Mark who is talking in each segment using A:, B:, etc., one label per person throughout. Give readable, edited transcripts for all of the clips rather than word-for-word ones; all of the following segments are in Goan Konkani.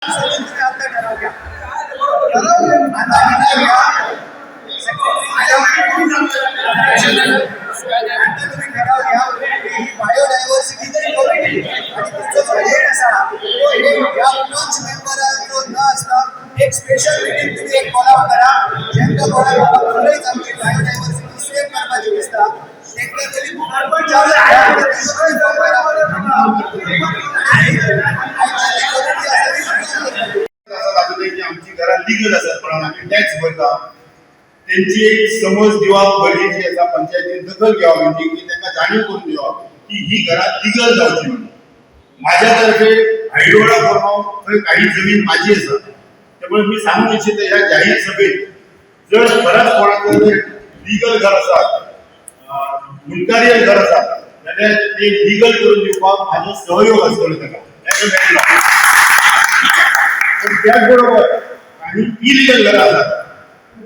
A: तुम्ही आता ठराव घ्या. आता ठराव घ्या. आता तुम्ही ठराव घ्या की ही बायोडायव्हर्सिटीची कमिटी आणि तिचो जो हेड आसा तो हेड ह्या पंच मेंबरांचो न आसता एक स्पेशल मिटींग तुम्ही एक कॉल आउट करा, जेंका कोणाक खरेंच आमची बायोडायव्हर्सिटी सेव्ह करपाची दिसता तेंका तरी.
B: असं दाखवतंय की आमची घरां लिगल आसात, म्हणून आमी टॅक्स भरता. तेंची एक समज दिवप गरजेची आसा. पंचायतीन दखल घेवप, म्हणजे की तांकां जाणीव करून दिवप की ही घरां लिगल जावची म्हणून. माझ्या तर्फे हायडोळा फॉर्माव थंय काही जमीन माझी आसा. त्यामुळे मी सांगू इच्छिता ह्या जाहीर सभेत, जर खरंच कोणाचं जर लिगल घर आसा, मुंडकारियल घर आसा, जाल्यार ते लिगल करून दिवपाक म्हाजो सहयोग आसतलो ताका, हें मेळटलो. पण त्याचबरोबर काही इलिगल घरां आसात,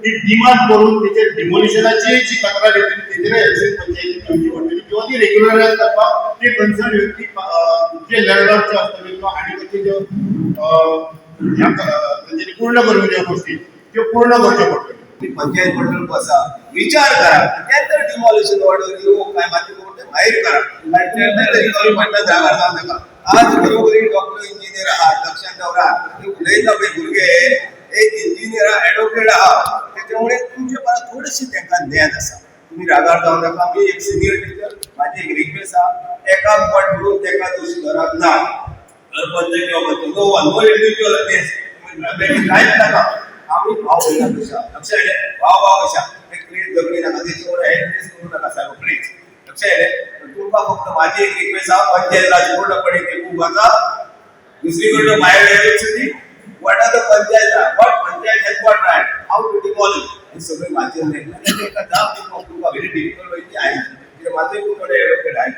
B: ती डिमांड करून तेचेर डिमोलिशनाची जी तक्रार येतली, तेचेर एक्शन पंचायतीन घेवची पडटली किंवा ती रेग्युलरायज करपाक ते कन्सर्न व्यक्ती जे लँडलॉर्डचे आसतले किंवा आनी खंयचे ज्यो ह्या तेंच्यांनी पूर्ण करूंक ज्यो गोश्टी त्यो पूर्ण करच्यो पडटल्यो.
C: तुम्ही पंचायत मंडळ बसा, विचार करा, त्यानंतर डिमॉलिशन ऑर्डर येऊ काय माती करून ते बाहेर करा. तरी कमी म्हटलं जागा जाऊ नका. आज बरोबरी डॉक्टर, इंजिनियर आहात, लक्षात दवरा. ते उलयता पळय भुरगे हे इंजिनियर, ऍडव्होकेट आहात. त्याच्यामुळे तुमचे परस थोडेसे तांकां ज्ञान आसा. तुम्ही रागार जाऊ नका. मी एक सिनियर टिचर, माझी एक रिक्वेस्ट आहा. एका पॉयंट म्हणून तेका दोशी धरप ना, सरपंच किंवा पंच, नो वन, नो इंडिव्हिज्युअल. कांयच नाका. आम्ही भाव भयणा कशा, लक्षात येलें? भाव भाव कशा. प्लीज, झगडी नाका. त्याच्यामुळे हेड करू नका साहेब, प्लीज. लक्षात येलें तुमकां? फक्त माझी एक रिक्वेस्ट आहा, पंचायत राज पूर्णपणे ते बूक वाचा. दुसरीकडनं Biodiversity, what are the panchayat, what panchayat has got right, how to demolish, हे सगळे वाचन नाही. ताका जाप दिवपाक तुमकां व्हेरी डिफिकल्ट वयतली आहे, कित्याक म्हाजोय खूब थोडे एडवोकेट आहे.